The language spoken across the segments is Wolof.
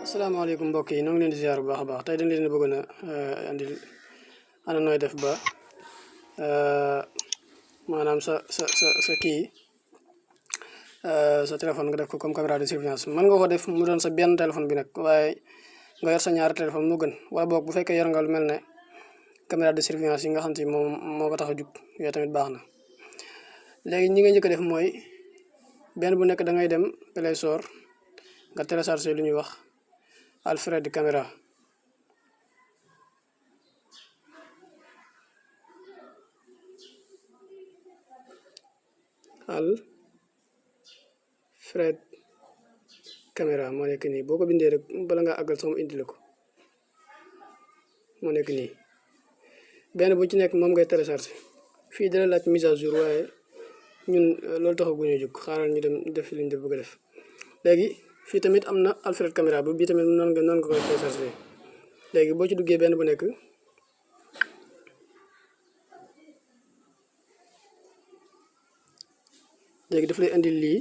asalaamaaleykum mbokk yi ñoo ngi leen di ziar bu baax a baax tey dañ leen bëggoon a andil ana nooy def ba maanaam sa kii sa téléphone nga def ko comme caméra de surveillance mën nga ko def mu doon sa benn téléphone bi nag waaye nga yor sa ñaari téléphone moo gën wala boog bu fekkee yor nga lu mel ne caméra de surveillance yi nga xam te moom moo ko tax a jug yooyu tamit baax na. léegi ñi nga njëkk a def mooy benn bu nekk da ngay dem Play Store nga télécharger lu ñuy wax Alfred caméra Alfred caméra moo nekk nii boo ko bindee rek bala nga àggal sax mu indi la ko moo nekk nii benn bu ci nekk moom ngay télécharger fii dala laaj mise à jour waaye ñun loolu taxagu ñu jóg xaaral ñu dem def li ñu def bëgg a def. léegi fii tamit am na Alfred caméra bi bii tamit noonu nga koy télécharger léegi boo ci duggee benn bu nekk léegi daf lay indi lii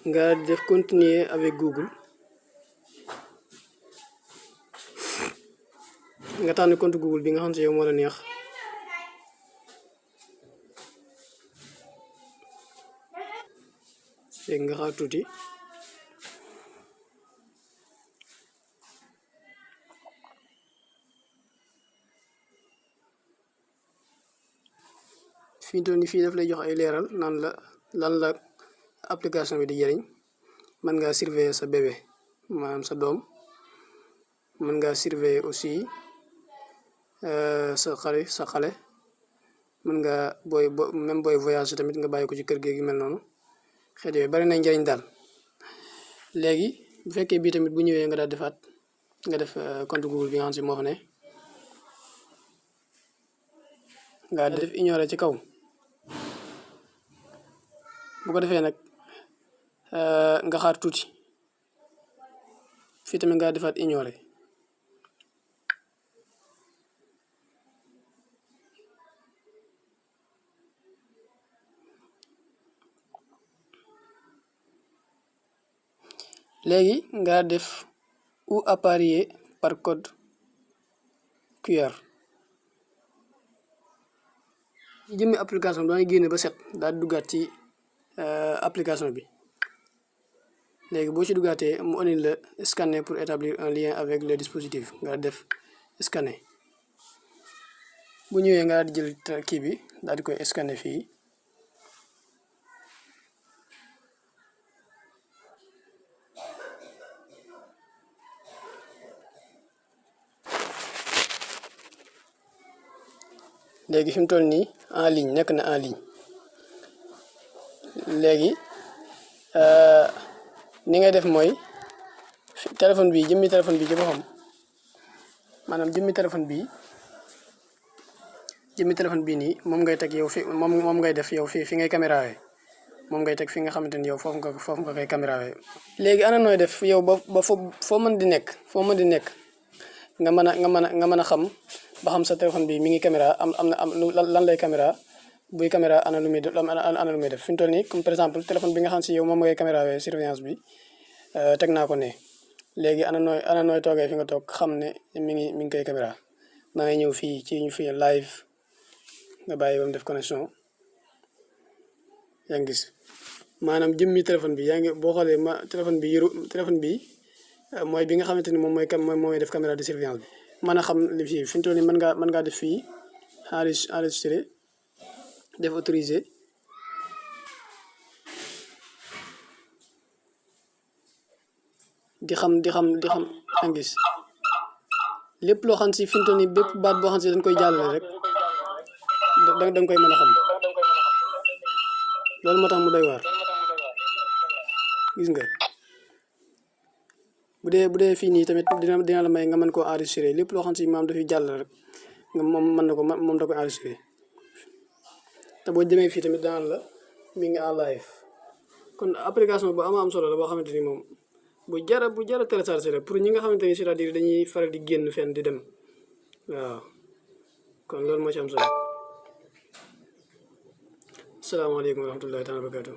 nga def continuer avec Google nga tànn compte Google bi nga xam ne yow moo la neex léegi nga xaar tuuti fii toon fii daf lay jox ay leeral naan la lan la application bi di jëriñ. mën ngaa surveiller sa bébé maanaam sa doom, mën ngaa surveiller aussi sa xale mën nga même booy voyage tamit nga bàyyi ko ci kër gi yu mel noonu xeet yooyu bari nañ njëriñ daal. léegi bu fekkee bii tamit bu ñëwee nga daal defaat nga def compte Google bi nga xam si moo fa ne nga def ignorer ci kaw. bu ko defee nag nga xaar tuuti fii tamit nga defaat ignorer. léegi nga def ou appareiller par code QR. ci jëmmi application bi dangay génne ba set daal di duggaat ci application bi. léegi boo ci duggaatee mu andil la scanner pour établir un lien avec le dispositif nga def scanner. bu ñëwee nga di jël kii bi daal di koy scanner fii. léegi fi mu toll nii en ligne nekk na en ligne. léegi ni ngay def mooy téléphone bi jëmmi téléphone bi ci boppam maanaam jëmmi téléphone bii nii moom ngay teg yow fi moom ngay def yow fi ngay camérawee moom ngay teg fi nga xamante ni yow foofu nga koy camérawee. léegi ana nooy def yow ba foo mën di nekk nga mën a xam ba xam sa téléphone bi mi ngi caméra am lan lay caméra buy caméra ana lu muy def fi mu toll nii comme par exemple téléphone bi nga xam si yow moom ngay camérawee surveillance bi teg naa ko ne. léegi ana nooy toogee fi nga toog xam ne mi ngi koy caméra da ngay ñëw fii ci ñu fii live nga bàyyi ba mu def connexion yaa ngi gis maanaam jëmmi téléphone bi yaa ngi boo xoolee téléphone bi mooy bi nga xamante ni moom mooy def caméra de surveillance bi. mën a xam li fii fi mu toll nii mën ngaa def fii enregistré def autorisé di xam yaa ngi gis lépp loo xam si fi mu toll nii bépp baat boo xam si dañ koy jàllale rek danga koy mën a xam. loolu moo tax mu doy waar gis nga. bu dee fii nii tamit dina la may nga mën koo enregistré lépp loo xam si maam dafay jàll rek nga moom da koy enregistré. te boo demee fii tamit daan la mi ngi en live. kon application bu am solo la boo xamante ni moom bu jara téléchargé la pour ñi nga xamante ni c'est-à-dire dañuy faral di génn fenn di dem waaw kon loolu moo ci am solo. asalaamaaleykum wa rahmatullahi taala wa barakatuh.